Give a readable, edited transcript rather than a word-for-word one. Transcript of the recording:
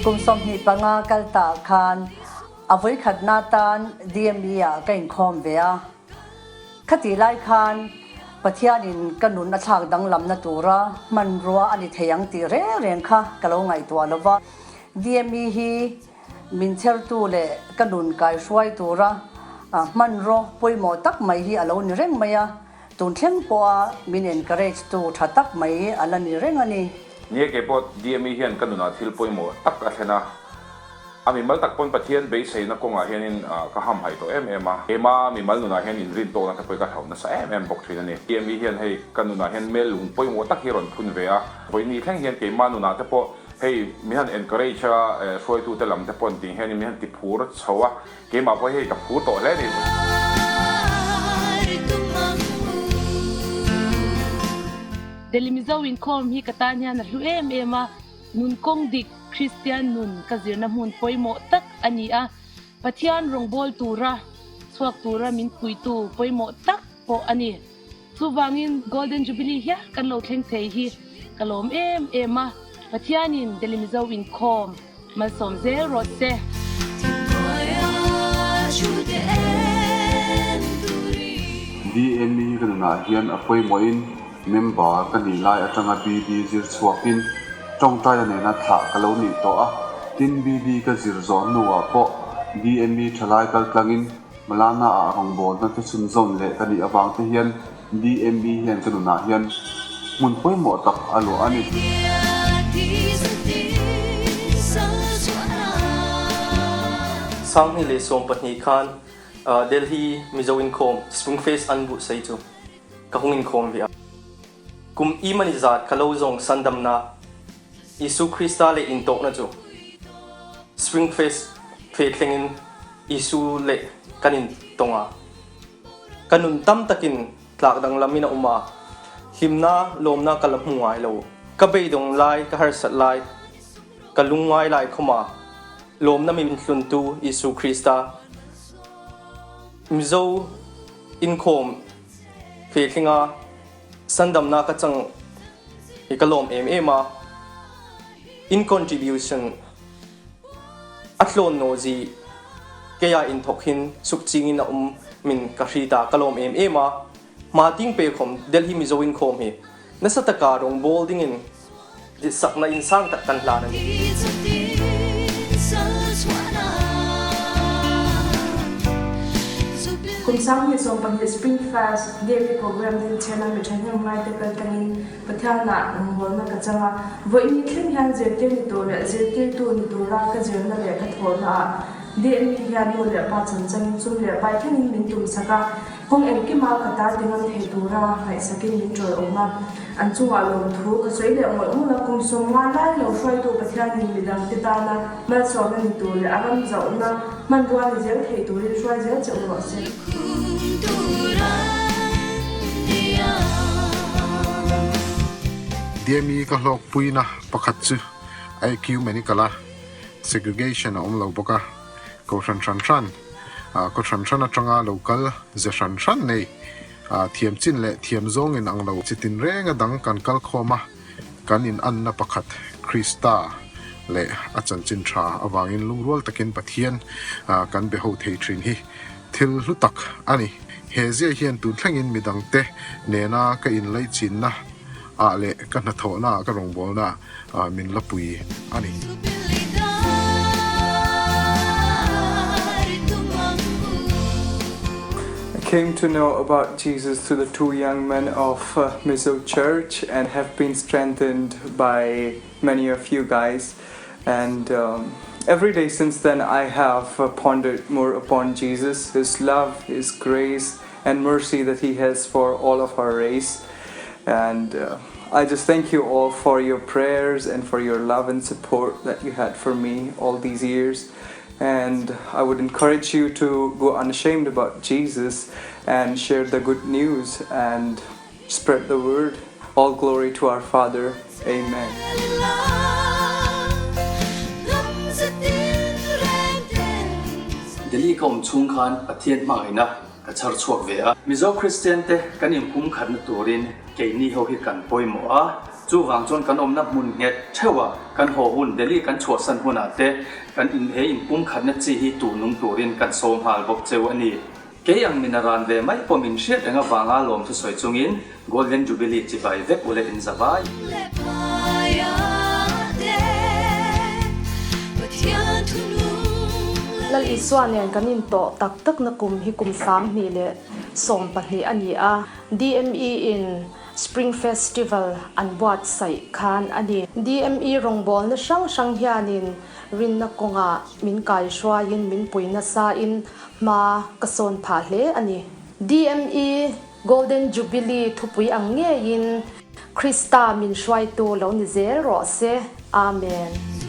Kum 25 kal ta khan a vawikhatna atan DME ah ka inkhawm ve a. Khati lai khan Pathianin ka nun a thlak danglamna tura hmanrua a ni thei ang tih reng reng kha ka lo ngaihtuah lo va. DME hi min chhertu leh ka nun kaihruai tura hmanraw pawimawh tak mai hi a lo ni reng mai a, tun thleng pawha min encourage tu tha tak mai a la ni reng a ni. Nia keipawh DME hian ka nunah thil pawimawh tak a thlen a. A mimal tak pawn Pathian beiseina kawngah hianin ka hamhaih tawh em em a, keima mimal nunah hian inrin tawkna te pawh hi ka hlauh nasa em em bawk thin a ni. TME hian hei ka nunah hian mel lung pawimawh tak hi rawn phun ve a, vawiin thleng hian keima nunah te pawh hei min han encourage a, hruaitute lam te pawh an tih hianin min han ti phur chho a, keimah pawh hei ka phur tawh hle a ni. Delhi Mizo inkhawm hi ka tan hian a hlu em em a, Nun kawng dik Kristian nun ka zirna hmun pawimawh tak a ni a, Pathian rawngbâwl tura chhuak tura min puitu pawimawh tak pawh a ni. Chuvangin Golden Jubilee hial kan lo thleng thei hi ka lawm em em a, Pathianin Delhi Mizo inkhawm malsawm zel rawh se. DME ka nunah hian a pawimawhin Member ka nih lai atanga BB zir chhuakin tawngtaina nena thlah ka lo nih tawh a, tin BB ka zir zawh hnuah pawh DME thalai kal tlangin Malana ah rawngbawlna te chhunzawm leh ka nih avang te hian DME hian ka nunah hian hmun pawimawh tak a luah a ni. 2012 khan Delhi Mizo inkhawm Spring Fest an buhsei chu Ka hung inkhawm ve a. Kum i mani zat ka lo zawng sandamnak Jesuh Krista le inntawkna cu Spring Fest fe thleng in Jesuh le kan in tong a. Ka nun tam takin tlak danglam in a um a. Hlimnak lawmnak ka la hmu ngai lo. Ka beidong lai, ka harsat lai, ka lungngai lai khom ah lawmnak min hluntu Jesuh Krista Mizo inkhawm fehlinga sandamnak ka cang i ka lawm em em a. In contribution a tlawn naw zi kei ah in thawk hin sukching in a um min ka hri ta ka lawm em em a. Ma ting pe khom Delhi Mizo inkhawm hi nasa taka rawngbawl dingin sakna inn sang tak kan hlan a ni. Kum 2012 Spring Fest Dairy Program din chena mi ṭhahnem ngaite kaltlangin Pathian ah rawngbawlna ka chang a. Vawiin thleng hian zirtir ni tur leh zirtirtu ni tura ka zirna leh ka thawhna ah DME hian nu leh pa chanchangin sum leh pai thlengin min tumsak a. Kawng engkima ka tar ti ngam thei tura ngaihsakin min ṭawlawm a, an chungah lawmthu ka sawi leh ngawih ngawih a, kum 50 lai lo hruaitu Pathianin midangte tana malsawmna ni tur leh a ram zauhna hmanrua ni zel thei turin hruai zel che u rawh se. DME ka hlawkpuina pakhat chu ecumenical a segregation a awm lo bawk a, kohhran hran hran. Khaw hran hran atanga lo kal ze hran hran nei thiam chin leh thiam zawng in ang lo chi tin reng a dang kan kal khawm a, kan in anna pakhat Krista leh a chanchin tha avangin lungrual takin Pathian kan be ho thei thin hi thil hlu tak a ni. He zia hian tun thlengin midangte nena ka inlaihchinna ah leh ka hnathawhna ah ka rawngbawlna ah min la pui a ni. I came to know about Jesus through the two young men of Mizo Church and have been strengthened by many of you guys and every day since then I have pondered more upon Jesus, his love, his grace and mercy that he has for all of our race and I just thank you all for your prayers and for your love and support that you had for me all these years and I would encourage you to go unashamed about Jesus and share the good news and spread the word. All glory to our Father. Amen. Delhi ka awm chhung khan Pathian hmangaihna ka chhar chhuak ve a. Mizo Kristian te kan inpumkhatna turin keini ho hi kan pawimawh a. Chuvang chuan kan awmna hmun nghet theuh a, kan haw hun, Delhi kan chhuahsan hunah te kan in he inpumkhatna chi hi tuh nung turin kan sawm nghal bawk cheu a ni. Kei ang min a ran ve mai pawh min hriat reng avanga lawm thusawi chungin Golden Jubilee chibai vek ule in za vai. Lal Isua nen kan intawh tak takna kum hi kum 2012 a ni a, DME in Spring Festival an buatsaih khan a ni. DME rawngbawlna hrang hrang hianin rinna kawngah min kaihruaiin min pui nasain hma ka sawn phah hle a ni. DME Golden Jubilee thupui ang ngeiin Krista min hruaitu lo ni zel rawh se. Amen.